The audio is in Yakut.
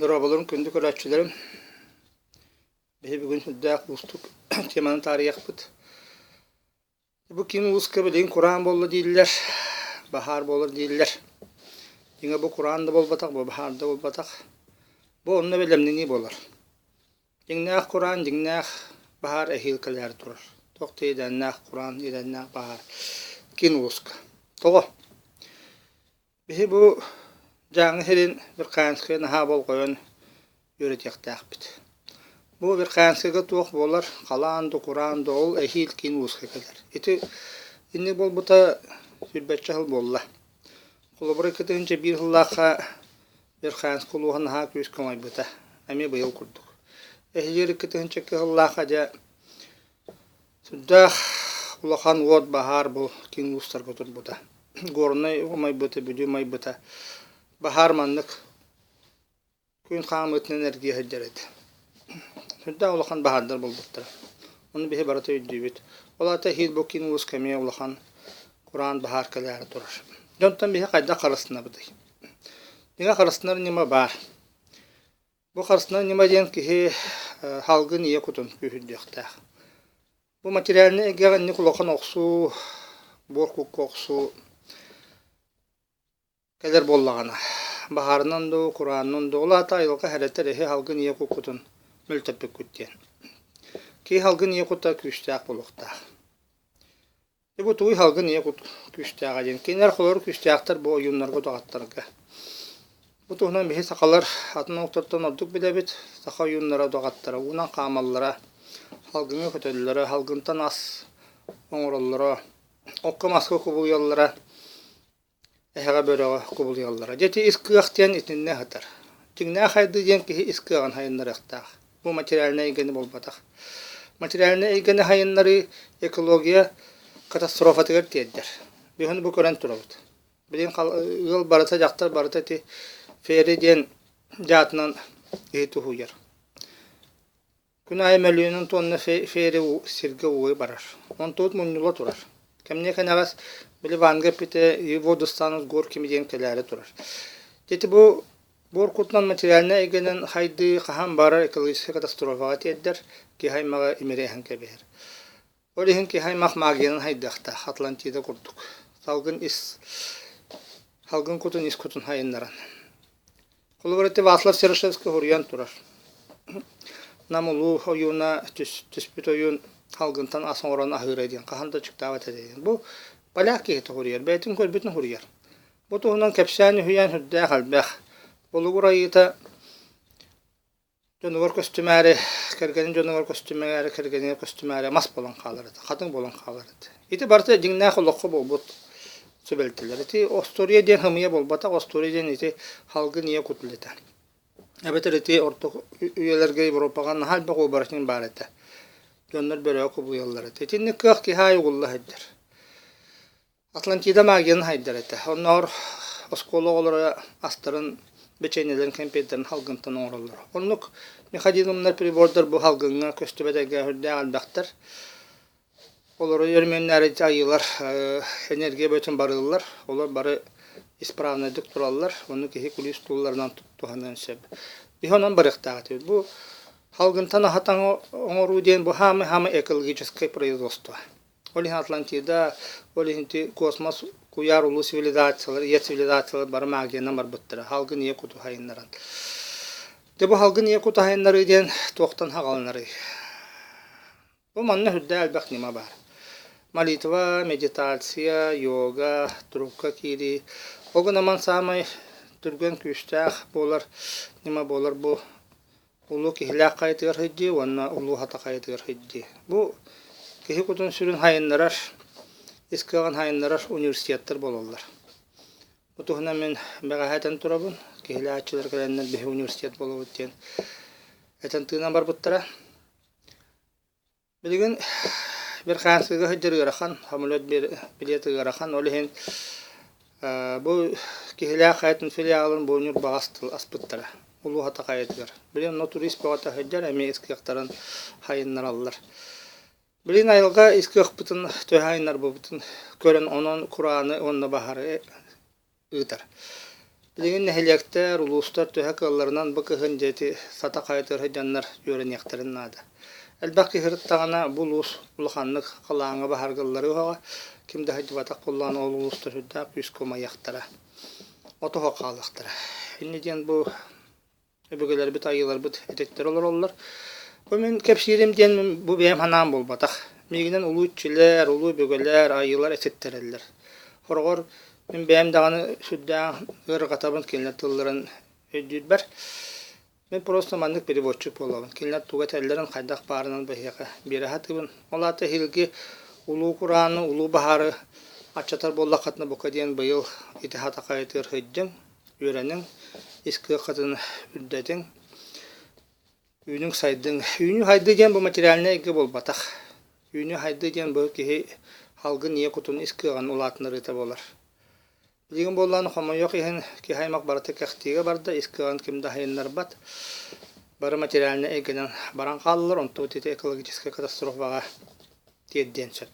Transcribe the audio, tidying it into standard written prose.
Дорооболорун күндү көрөөччүлэрим! Биһи бүгүн сүрдээх уустук теманы таарыйыахпыт. Бу киин улууска билигин кураан буолла дииллэр, баһаар буолар дииллэр. Дьиҥэ бу кураан да буолбатах, бу баһаар да буолбатах. Бу онно бэлэмнэнии буолар. Дьиҥнээх кураан, дьиҥнээх баһаар эһиил кэлээри турар. Туох да иэдээннээх кураан, иэдээннээх баһаар киин улууска. Тоҕо? Биһи бу Дьааҥы сирин Верхоянскай наһаа болҕойон үөрэтиэхтээхпит. Бу Верхоянскайга туох буолар, халаан да, кураан да ол эһиил киин улууска кэлэр. Ити инник буолбута сүүрбэччэ сыл буолла. Холобура 2001 сыллаахха Верхоянскай улууһа наһаа күүскэ умайбыта, эмиэ быйыл курдук. Эһиил 2002 сыллаахха дьэ Сүрдээх улахан уот баһаар бу киин улуустарга турбута. Горнай умайбыта, Бүлүү умайбыта. Баһаар маннык күн хаамыытынан эргийэ сылдьар этэ. Сүрдээх улахан баһаардар буолбуттара. Ону биһи барыта өйдүүбүт. Ол аата эһиил бу киин улууска эмиэ улахан кураан баһаар кэлээри турар. Дьонтон биһи хайдах харыстанабытый? Дьиҥэ харыстанар ньыма баар. Бу харыстанар ньыма диэн киһи салгын ийэ кутун күүһүрдүөхтээх. Бу материальнай эйгэҕэ инник улахан охсуу, буор кукка охсуу кэлэр буоллаҕына, баһаарынан дуу, кураанынан дуу, ол аата айылҕа сэрэтэр эһи салгын ийэ куккутун мөлтөппүккүт диэн. Киһи салгын ийэ кута күүстээх буолуохтаах. Дьэ бу тугуй салгын ийэ кут күүстээҕэ диэн. Кинилэр холобур күүстээхтэр бу ойууннарга удаҕаттарга. Бу туһунан биһи сахалар атын омуктартан ордук билэбит. Саха ойууннара удаҕаттара уунан хаамаллара, салгыҥҥа көтөллөрө, салгынтан ас оҥороллоро, окко-маска кубулуйаллара Эһэҕэ бөрөҕө кубулуйаллара. Дьэ ити ис кыах диэн итиннэ сытар. Дьиҥнээх сайдыы диэн киһи ис кыаҕын сайыннарыахтаах. Бу материальнай эйгэни буолбатах. Материальнай эйгэни сайыннарыы экология катастрофатыгар тиэрдэр. Биһини бу көрөн турабыт. Билигин ыал барыта, дьахтар барыта ити ферри диэн дьаатынан киһи туһуйар. Күн аайы мөлүйүөнүн туонна ферри сиргэ ууга барар. Онтубут мунньулла турар. Кэмниэ кэнэҕэс били Ванга эппитэ «Его достанут горькими» диэн кэлээри турар. Ити бу буор кутунан материальнай эйгэнэн хайдыы хаһан баҕарар экологическай катастрофаҕа тиэрдэр, киһи аймаҕы имири эһэн кэбиһэр. Ол иһин киһи аймах магиянан хайдыахтаах, Атлантида курдук. Салгын ис салгын кутун ис кутун хайыннаран. Холобур, ити Вацлав Серошевский суруйан турар. Нам улуу ойууна түспүт ойуун салгынтан ас оҥорон аһыыра диэн хаһан да ычыктаабат этэ диэн. Бу поляк киһитэ суруйар, бэйэтин көрбүтүн суруйар. Бу туһунан кэпсээн үһүйээн сүрдээх элбэх. Болугур айыыта Дьонугар көстүмээри, кэргэнин дьонугар көстүмээри, кэргэнигэр көстүмээри мас буолан хаалар этэ, хатыҥ буолан хаалар этэ. Ити барыта дьиҥнээх олоххо буолбут түбэлтэлэр. Ити остуоруйа диэн сымыйа буолбатах, остуоруйа диэн ити салгын ийэ кут үлэтэ. Эбэтэр ити орто үйэлэргэ Европаҕа наһаа элбэх оборотень баар этэ. Дьоннор бөрөҕө кубулуйаллар этэ. Итинник кыах киһи аайы угулла сылдьар. Атлантида магияны хайдар этэ. Оннооҕор оскуола оҕолоро астарын, бэчиэнньэлэрин, кэмпиэрдэрин салгынтан оҥороллоро. Оннук механизмнар, прибордар бу салгыҥҥа көстүбэт эйгэ сүрдээх элбэхтэр. Олору өрөмүөннээри айыылар энергия бөтүн барыыллар. Олор бары исправнайдык тураллар. Ону киһи күлүүс тулларынан туһаныан сөп. Биһи онон барыахтаах этибит. Бу салгынтан аһатан оҥоруу диэн бу хаамый-хаамый экологическое производство. Ол иһин Атлантида, ол иһин ити космос куйаар улуу цивилизациялар, ийэ цивилизациялар бары магиянан барбыттара. Салгын ийэ куту сайыннаран. Дьэ бу салгын ийэ куту сайыннарыы диэн туохтан саҕаланарый? Бу манна сүрдээх элбэх ньыма баар. Молитва, медитация, йога, турукка киирии. Ол гынан саамай түргэн күүстээх буолар ньыма буолар бу Улуу Киһилээх хайатыгар сылдьыы уонна Улуу Хата хайатыгар сылдьыы. Бу киһи кутун сүрүн сайыннарар, ис кыаҕын сайыннарар университеттар буолаллар. Бу туһунан мин бэҕэһээ этэн турабын, киһилээччилэр кэлэннэр биһи университет буолабыт диэн этэн тыынан барбыттара. Билигин Верхоянскайга сылдьар ыарахан, самолет билиэтэ ыарахан, ол иһин бу Киһилээх хайатын филиалын бу Ньурбаҕа аспыттара, Улуу Хата хайатыгар. Билигин онно турист бөҕөтө сылдьар, эмиэ ис кыахтарын хайыннараллар. Билигин айылҕа ис кыахпытын төһө хайыннарбыппытын көрөн, онон курааны уонна баһары ыытар. Билигин нэһилиэктэр, улуустар төһө кыалларынан бу кыһын дьэ ити сата хайатыгар сылдьаннар үөрэниэхтэрин наада. Элбэх киһи ырыттаҕына бу улуус улаханнык халааҥҥа баһаргыллары уһаҕа, ким да сылдьыбатах буоллаҕына ол улуустар сүрдээх күүскэ умайыахтара, отоһо хаалыахтара. Инньэ диэн бу өбүгэлэрбит, айыыларбыт этиттэр олороллор. Бу мин кэпсиирим диэн бу бэйэм санаам буолбатах. Миигинэн улуу иччилэр, улуу өбүгэлэр, айыылар этиттэрэллэр. Хороҕор мин бэйэм даҕаны сүрдээх ыарырҕатабын кинилэр тылларын өйдүүрбэр. Мин просто маннык переводчик буолабын. Кинилэр тугу этэллэрин хайдах баарынан биһиэхэ биэрэ сатыыбын. Ол аата эһиилги улуу курааны, улуу баһаары аччатар буоллаххытына бука диэн быйыл ити хатахайытыгар сылдьыҥ, үөрэниҥ, ис кыаххытын үрдэтиҥ, үүнүҥ-сайдыҥ. Үүнүү-сайдыы диэн бу материальнай эйгэ буолбатах. Үүнүү-сайдыы диэн бу киһи салгын ийэ кутун ис кыаҕын улаатыннарыыта буолар. Билигин буоллаҕына хомойуох иһин киһи аймах барыта кэхтиигэ барда, ис кыаҕын ким да сайыннарбат. Бары материальнай эйгэнэн баран хааллылар, онтубут ити экологическай катастрофаҕа тиэрдиэн сөп.